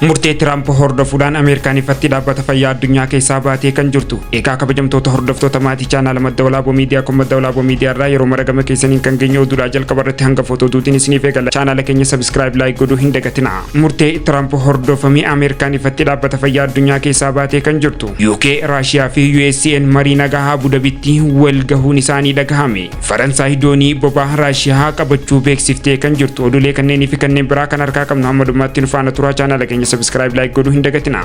Murtee Tiraamp hordofuudhaan Ameerikaan ifatti Dhaabbata Fayyaa Addunyaa keessaa baatee kan jirtu. Egaa kabajamtoota hordoftoota maatii chaanaala Madda Walaaboo Miidiyaa kun Madda Walaaboo Miidiyaa irraa yeroo mara gama keessaniin kan geenye oduudhaa jalqaba irratti hanga footoo duutiin isiniif eegalla. Chaanaala keenya subscribe like godhuu hin dagatina. Murtee Tiraamp hordofamee Ameerikaan ifatti Dhaabbata Fayyaa Addunyaa keessaa baatee kan jirtu. UK, Raashiyaa fi USA'n marii nagaa Abu Dhabitti wal gahuun isaanii dhagahame. Faransaay doonii boba'aa Raashiyaa qabachuu beeksiftee kan jirtu oduulee kanneenii fi kanneen biraa kan harkaa qabnu hamma dhumaatti nu faana turaa chaanaala keenya subscribe like godhuu hin dagatina.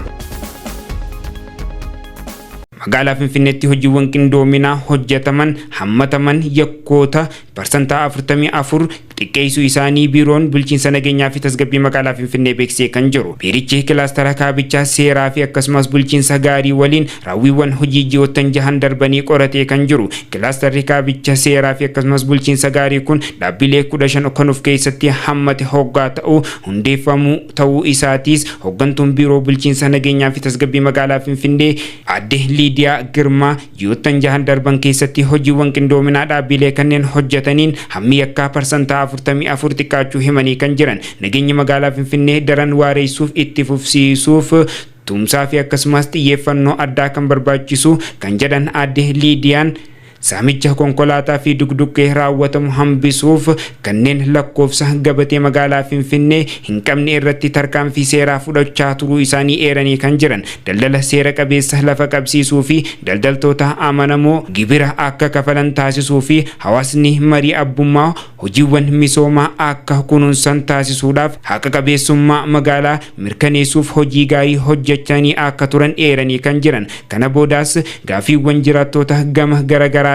Magaalaa Finfinneetti hojiiwwan qindoominaa hojjetaman hammataman yakkoota parsantaa 44 xiqqeessuu isaanii Biiroon Bulchiinsa Nageenyaa fi Tasgabbii Magaalaa Finfinnee beeksisee kan jiru. Biirichi kilaastara kaabichaa seeraa fi akkasumas bulchiinsa gaarii waliin raawwiiwwan hojii ji'oottan jahan darbanii qoratee kan jiru. Kilaastarri kaabicha seeraa fi akkasumas bulchiinsa gaarii kun dhaabbilee 15 kan of keessatti hammate hoggaa ta'u hundeeffamuu ta'uu isaatiis hoggantuun Biiroo Bulchiinsa Nageenyaa fi Tasgabbii Magaalaa Finfinnee Aadde Liidiyaa Girmaa ji'oottan jahan darban keessatti hojiiwwan qindoominaa dhaabbilee kanneen hojjetaniin hammi yakkaa parsantaa 44 xiqqaachuu himanii kan jiran nageenya magaalaa Finfinnee daran waareessuuf itti fufsiisuuf tumsaa fi akkasumas xiyyeeffannoo addaa kan barbaachisu kan jedhan Aadde Liidiyaan saamicha konkolaataa fi dugduqqee raawwatamu hambisuuf kanneen lakkoofsa gabatee magaalaa Finfinnee hin qabne irratti tarkaanfii seeraa fudhachaa turuu isaanii eeranii kan jiran daldala seera qabeessa lafa qabsiisuu fi daldaltoota amanamoo gibira akka kafalan taasisuu fi hawaasni marii abbummaa hojiiwwan misoomaa akka kunuunsan taasisuudhaaf haqa qabeessummaa magaalaa mirkaneessuuf hojii gaarii hojjechanii akka turan eeranii kan jiran kana boodaas gaaffiiwwan jiraattoota gama garagaraatiin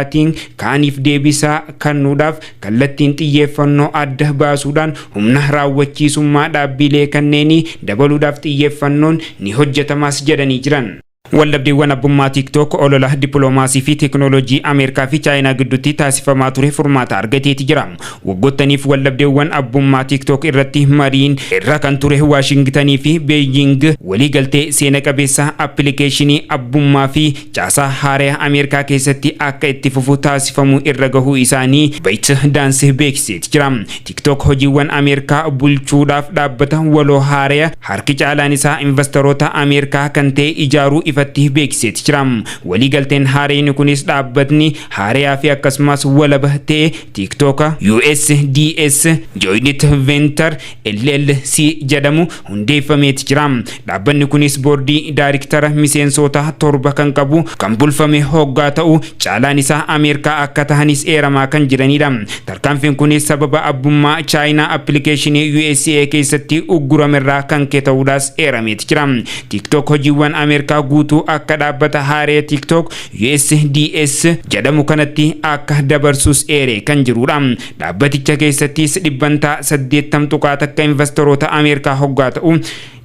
ka'aniif deebisaa kennuudhaaf kallattiin xiyyeeffannoo adda baasuudhaan humna raawwachiisummaa dhaabbilee kanneenii dabaluudhaaf xiyyeeffannoon ni hojjetamaas jedhanii jiran. Waldhabdeewwan abbummaa TikTok olola dippiloomaasii fi teekinooloojii Ameerikaa fi Chaayinaa gidduutti taasifamaa ture furmaata argateeti jira. Waggottaniif waldhabdeewwan abbummaa TikTok irratti mariin irra kan ture Waashingitanii fi Beejing waliigaltee seena qabeessa appilikeeshinii abbummaa fi caasaa haaraa Ameerikaa keessatti akka itti fufu taasifamu irra gahuu isaanii ByteDance beeksiseeti jira. TikTok hojiiwwan Ameerikaa bulchuudhaaf dhaabbata waloo haaraa harki caalaan isaa investoroota Ameerikaa kan ta'e ijaaruu ifatti beeksiseeti jira. Waliigalteen haareen kunis dhaabbatni haaraa fi akkasumas walaba ta'e TikTok USDS Joint Venture LLC jedhamu hundeeffameeti jira. Dhaabbanni kunis boordii daariktara miseensota 7 kan qabu kan bulfame hoggaa ta'u caalaan isaa Ameerikaa akka tahanis eeramaa kan jiranidha. Tarkaanfiin kunis sababa abbummaa Chaayinaa appilikeeshinii USA keessatti ugguramerraa kan ka'e ta'uudhaas eerameeti jira. TikTok hojiiwwan Ameerikaa guutuu akka dhaabbata haaraa TikTok USDS jedhamu kanatti akka dabarsus eere kan jirudha. Dhaabbaticha keessattis dhibbantaa 80.1 investoroota Ameerikaa hoggaa ta'u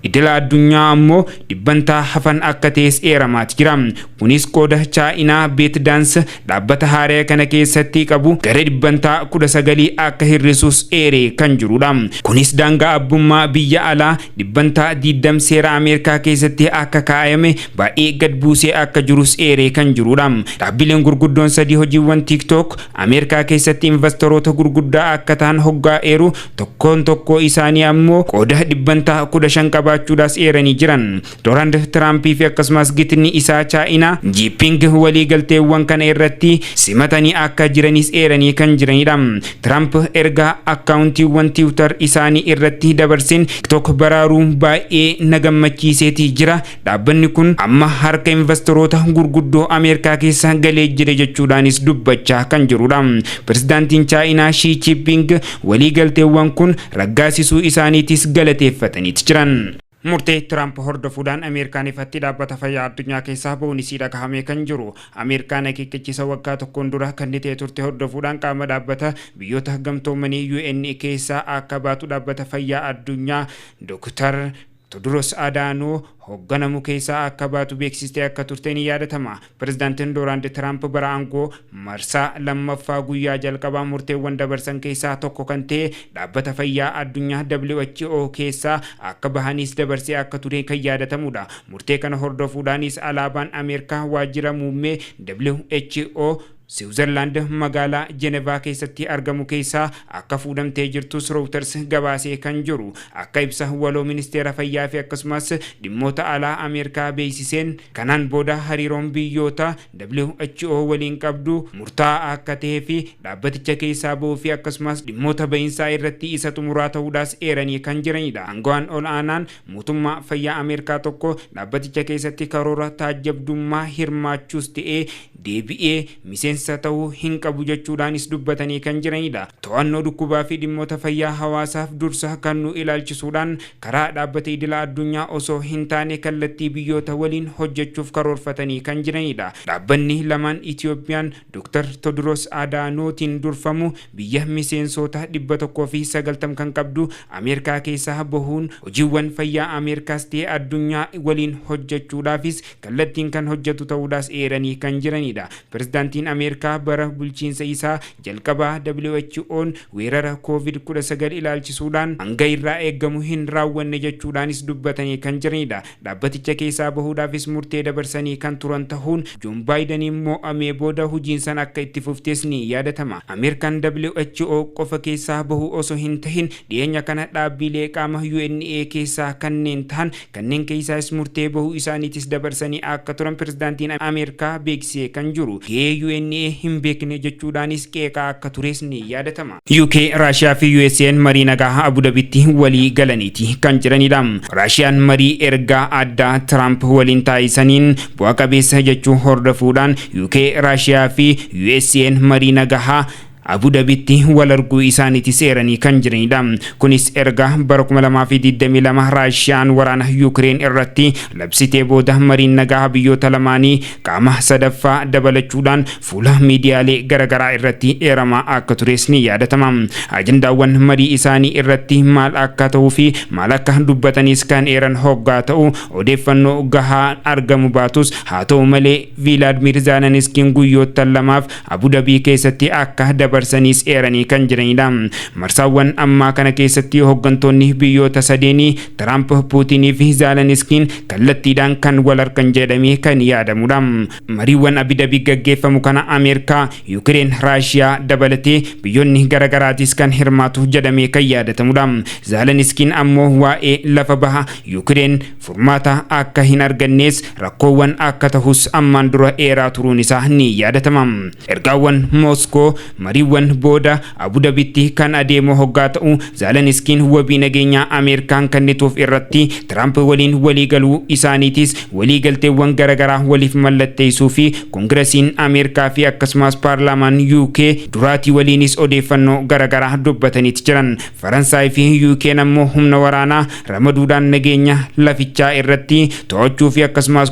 idila addunyaa ammoo dhibbantaa hafan akka ta'es eeramaati jira. Kunis qooda Chaayinaa ByteDance dhaabbata haaraa kana keessatti qabu gara dhibbantaa 19 akka hir'isus eere kan jirudha. Kunis daangaa abbummaa biyya alaa dhibbantaa 20 seera Ameerikaa keessatti akka kaa'ame baay'ee gad buusee akka jirus eere kan jirudha. Dhaabbileen gurguddoon sadii hojiiwwan TikTok Ameerikaa keessatti investoroota gurguddaa akka ta'an hoggaa eeru tokkoon tokkoo isaanii ammoo qooda dhibbantaa 15 qabaachuudhaas eeranii jiran. Doonaald Tiraampii fi akkasumas gitni isaa Chaayinaa Jiiping waliigalteewwan kana irratti simatanii akka jiranis eeranii kan jiranidha. Tiraamp ergaa akkaawuntiiwwan Tiwiitar isaanii irratti dabarsin TikTok baraaruu baay'ee na gammachiiseeti jira. Dhaabbanni kun amma harka investoroota gurguddoo Ameerikaa keessa galee jira jechuudhaanis dubbachaa kan jirudha. Pirezidaantiin Chaayinaa Shii Jinping waliigalteewwan kun raggaasisuu isaaniitis galateeffataniiti jiran. Murtee Tiraamp hordofuudhaan Ameerikaan ifatti Dhaabbata Fayyaa Addunyaa keessaa ba'uun isii dhagahamee kan jiru. Ameerikaan akeekkachiisa waggaa tokkoon dura kan ta'e turte hordofuudhaan qaama dhaabbata biyyoota gamtoomanii UN keessaa akka baatu Dhaabbata Fayyaa Addunyaa Dr. Tedros Adhanom hoogganamu keessaa akka baatu beeksistee akka turte ni yaadatama. Pirezidaantiin Doonaald Tiraamp bara aangoo marsaa lammaffaa guyyaa jalqabaa murteewwan dabarsan keessaa tokko kan ta'e dhaabbata fayyaa addunyaa WHO keessaa akka bahanis dabarsee akka ture kan yaadatamudha. Murtee kana hordofuudhaanis alaabaan Ameerikaa waajjira muummee WHO Siwiizerlaand magaalaa Jenevaa keessatti argamu keessaa akka fuudhamtee jirtus Reuters gabaasee kan jiru. Akka ibsa waloo ministeera fayyaa fi akkasumas dhimmoota alaa Ameerikaa beeksiseen, kanaan booda hariiroon biyyoota WHO waliin qabdu murtaa'aa akka ta'ee fi dhaabbaticha keessaa bahuu fi akkasumas dhimmoota bahinsaa irratti isa xumuraa ta'uudhaas eeranii kan jiranidha. Aangawaan ol aanaan mootummaa fayyaa Ameerikaa tokko dhaabbaticha keessatti karoora taajjabdummaa hirmaachuus ta'ee deebi'ee miseensa ta'uu hin qabu jechuudhaanis dubbatanii kan jiranidha. To'annoo dhukkubaa fi dhimmoota fayyaa hawaasaaf dursa kan nu ilaalchisuudhaan karaa dhaabbata idila addunyaa osoo hin taane kallattii biyyoota waliin hojjechuuf karoorfatanii kan jiranidha. Dhaabbanni lamaan Itiyoophiyaan Dr. Todros Adaanootiin durfamu biyya miseensota 190 kan qabdu Ameerikaa keessaa bahuun hojiiwwan fayyaa Ameerikaas ta'e addunyaa waliin hojjechuudhaafis kallattiin kan hojjetu ta'uudhaas eeranii kan jiranidha. Pirezidaantiin Ameerikaa bara bulchiinsa isaa jalqabaa WHO'n weerara COVID-19 ilaalchisuudhaan hanga irraa eegamu hin raawwanne jechuudhaanis dubbatanii kan jiranidha. Dhaabbaticha keessaa bahuudhaafis murtee dabarsanii kan turan ta'uun Joon Baayidaniin mo'amee booda hojiin san akka itti fuftes ni yaadatama. Ameerikaan WHO qofa keessaa bahuu osoo hin tahin dhiyeenya kana dhaabbilee qaama UNA keessaa kanneen tahan kanneen keessaas murtee bahuu isaaniitis dabarsanii akka turan pirezidaantiin Ameerikaa beeksisee kan jiru. Gahee UNA hin beekne jechuudhaanis qeeqaa akka tures ni yaadatama. UK, Raashiyaa fi USA'n marii nagaa Abu Dhabitti walii galaniiti kan jiranidha. Raashiyaan marii ergaa addaa Tiraamp waliin taasisaniin bu'a qabeessa jechuu hordofuudhaan UK, Raashiyaa fi USA'n marii nagaa Abu Dhabitti wal arguu isaaniiti seeranii kan jiranidha. Kunis erga bara 2022 Raashiyaan waraana Yuukireen irratti labsitee booda mariin nagaa biyyoota lamaanii qaama sadaffaa dabalachuudhaan fuula miidiyaalee garaagaraa irratti eeramaa akka tures ni yaadatama. Ajandaawwan marii isaanii irratti maal akka ta'uu fi maal akka dubbatanis kan eeran hoggaa ta'u odeeffannoo gahaa argamu baatus, haa ta'u malee Viilaadimir Zaalaniskiin guyyoota lamaaf Abu Dhabii keessatti akka dabarsaniis eeranii kan jiranidha. Marsaawwan ammaa kana keessatti hooggantoonni biyyoota sadeenii Tiraamp, Puutinii fi Zaalaniskiin kallattiidhaan kan wal argan jedhamee kan yaadamudha. Mariiwwan Abu Dhabii gaggeeffamu kana Ameerikaa, Yuukireen, Raashiyaa dabalatee biyyoonni garaagaraatis kan hirmaatu jedhamee kan yaadatamudha. Zaalaniskiin ammoo waa'ee lafa baha Yuukireen furmaata akka hin argannees rakkoowwan akka tahus ammaan dura eeraa turuun isaa ni yaadatama. Ergaawwan Mooskoo mariiwwan booda Abu Dhabitti kan adeemu hoggaa ta'u, Zaalaniskiin wabii nageenyaa Ameerikaan kennituuf irratti Tiraamp waliin walii galuu isaaniitis walii galteewwan garaagaraa waliif mallatteessuu fi Koongiresiin Ameerikaa fi akkasumas paarlaamaan UK duraatii waliinis odeeffannoo garaagaraa dubbataniiti jiran. Faransaay fi UK'n ammoo humna waraanaa ramaduudhaan nageenya lafichaa irratti to'achuu fi akkasumas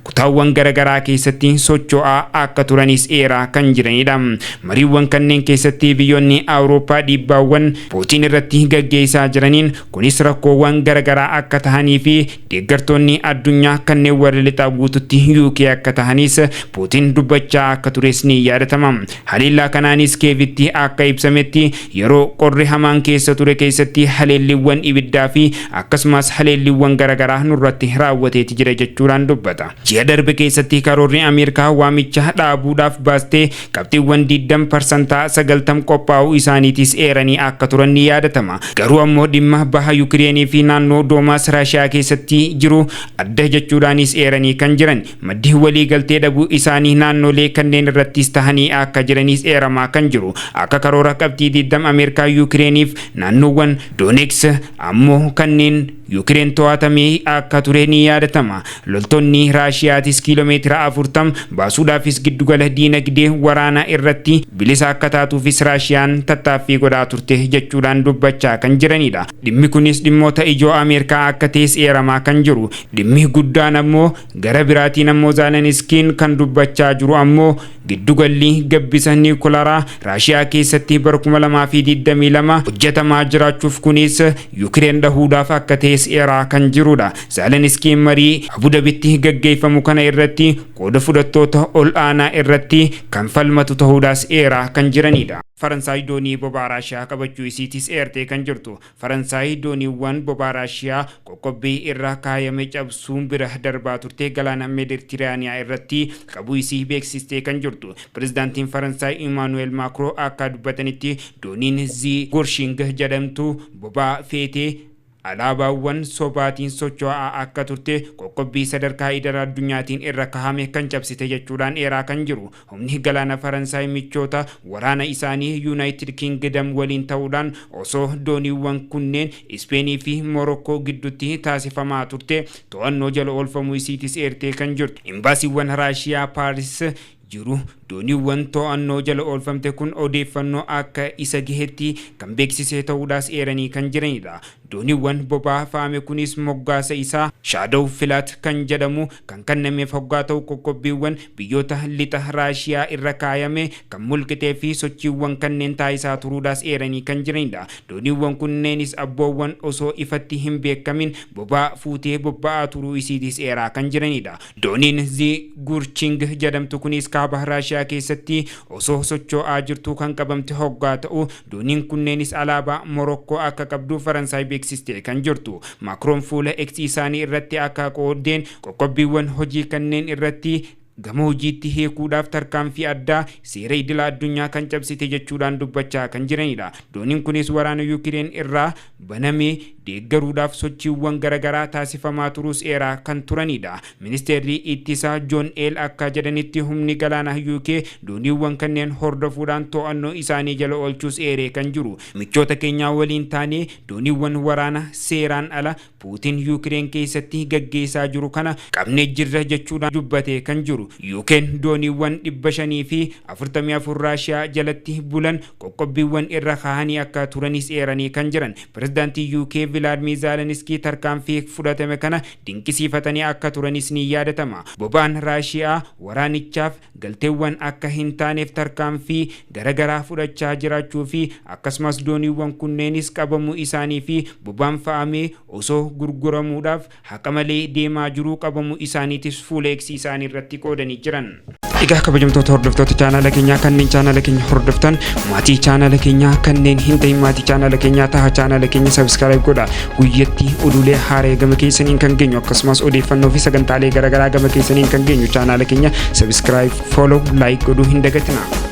kutaawwan garaagaraa keessatti socho'aa akka turanis eeraa kan jiranidha. Mariiwwan kanneen keessatti biyyoonni Awurooppaa dhiibbaawwan Puutiin irratti gaggeessaa jiraniin kunis rakkoowwan garaagaraa akka tahanii fi deeggartoonni addunyaa kanneen warra lixaa guututti UK akka tahanis Puutiin dubbachaa akka tures ni yaadatama. Haleellaa kanaanis Keevitti akka ibsametti yeroo qorri hamaan keessa ture keessatti haleelliiwwan ibiddaa fi akkasumas haleelliiwwan garaagaraa nurratti raawwateeti jira jechuudhaan dubbata. Ji'a darbe keessatti karoorri Ameerikaa waamicha dhaabuudhaaf baastee qabxiiwwan 20% 90 qophaa'uu isaaniitis eeranii akka turan ni yaadatama. Garuu ammoo dhimma baha Yukireenii fi naannoo Doomaas Raashiyaa keessatti jiru adda jechuudhaanis eeranii kan jiran. Maddi walii galtee dhabuu isaanii naannolee kanneen irrattis tahanii akka jiranis eeramaa kan jiru. Akka karoora qabxii 20 Ameerikaa Yukireeniif naannoowwan Dooneeks ammoo kanneen Yukireen to'atamee akka ture ni yaadatama. Loltoonni Raashiyaatis kiiloomeetira 40 baasuudhaafis giddugala diinagdee waraanaa irratti bilisa akka taatuufis Raashiyaan tattaaffii godhaa turte jechuudhaan dubbachaa kan jiranidha. Dhimmi kunis dhimmoota ijoo Ameerikaa akka ta'es eeramaa kan jiru. Dhimmi guddaan ammoo gara biraatiin ammoo Zaalaniskiin kan dubbachaa jiru ammoo giddugalli gabbisa niwukilaraa Raashiyaa keessatti bara 2022 hojjetamaa jiraachuuf kunis Yukireen dhahuudhaaf akka ta'es ta'es eeraa kan jirudha. Zaalaniskiin marii Abudabitti gaggeeffamu kana irratti qooda fudhattoota ol aanaa irratti kan falmatu ta'uudhaas eeraa kan jiranidha. Faransaay doonii boba'aa Raashiyaa qabachuu isiitis eertee kan jirtu. Faransaay dooniiwwan boba'aa Raashiyaa qoqqobbii irra kaayame cabsuun bira darbaa turte galaana Meeditiraaniyaa irratti qabuu isii beeksistee kan jirtu. Pirezidaantiin Faransaay Imaanu'eel Maakroo akka dubbatanitti, dooniin Zii Gorshing jedhamtu boba'aa feetee alaabaawwan sobaatiin socho'aa akka turte, qoqqobbii sadarkaa idil addunyaatiin irra kaahame kan cabsite jechuudhaan eeraa kan jiru. Humni galaana Faransaay michoota waraana isaanii Yuunaayitid Kingdom waliin ta'uudhaan osoo dooniiwwan kunneen Ispeenii fi Morokkoo gidduutti taasifamaa turte to'annoo jala oolfamuu isiitis eertee kan jirtu. Imbaasiiwwan Raashiyaa Paaris jiru dooniiwwan to'annoo jala oolfamte kun odeeffannoo akka isa gahetti kan beeksisee ta'uudhaas eeranii kan jiranidha. Dooniiwwan boba'aa fe'ame kunis moggaasa isaa Shadow Fleet kan jedhamu kan kennameef hoggaa ta'u, qoqqobbiiwwan biyyoota lixa Raashiyaa irra kaayame kan mulqitee fi sochiiwwan kanneen taasisaa turuudhaas eeranii kan jiranidha. Dooniiwwan kunneenis abboowwan osoo ifatti hin beekamin boba'aa fuutee bobba'aa turuu isiitis eeraa kan jiranidha. Dooniin Zi Gurching jedhamtu kunis kaaba Raashiyaa keessatti osoo socho'aa jirtu kan qabamte hoggaa ta'u, dooniin kunneenis alaabaa Morokkoo akka qabdu Faransaay beeksistee kan jirtu. Maakroon fuula X isaanii irratti akka qooddeen, qoqqobbiiwwan hojii kanneen irratti gama hojiitti hiikuudhaaf tarkaanfii addaa seera idila addunyaa kan cabsite jechuudhaan dubbachaa kan jiranidha. Dooniin kunis waraana Yuukireen irraa banamee deeggaruudhaaf sochiiwwan garaagaraa taasifamaa turuus eeraa kan turanidha. Ministeerri ittisaa Joon Eel akka jedhanitti, humni galaanaa UK dooniiwwan kanneen hordofuudhaan to'annoo isaanii jala oolchuus eeree kan jiru. Michoota keenyaa waliin taanee dooniiwwan waraana seeraan ala Puutiin Yuukireen keessatti gaggeessaa jiru kana qabnee jirra jechuudhaan dubbatee kan jiru. UK'n dooniiwwan 544 Raashiyaa jalatti bulan qoqqobbiiwwan irra kaahanii akka turanis eeranii kan jiran. Pirezidaantii UK Vilaadimir Zaalaniskii tarkaanfii fudhatame kana dinqisiifatanii akka turanis ni yaadatama. Boba'aan Raashiyaa waraanichaaf galteewwan akka hin taaneef tarkaanfii garaagaraa fudhachaa jiraachuu fi akkasumas dooniiwwan kunneenis qabamuu isaanii fi boba'aan fe'amee osoo gurguramuudhaaf haqa malee deemaa jiruu qabamuu isaaniitis fuula X isaanii irratti qoodanii jiran. Egaa kabajamtoota hordoftoota chaanaala keenyaa, kanneen chaanaala keenya hordoftan, maatii chaanaala keenyaa kanneen hin ta'in maatii chaanaala keenyaa taha. Chaanaala keenya subscribe godha. Guyyatti oduulee haaraa gama keessaniin kan geenyu, akkasumas odeeffannoo fi sagantaalee garaagaraa gama keessaniin kan geenyu, chaanaala keenya subscribe, follow, like godhuu hin dagatina.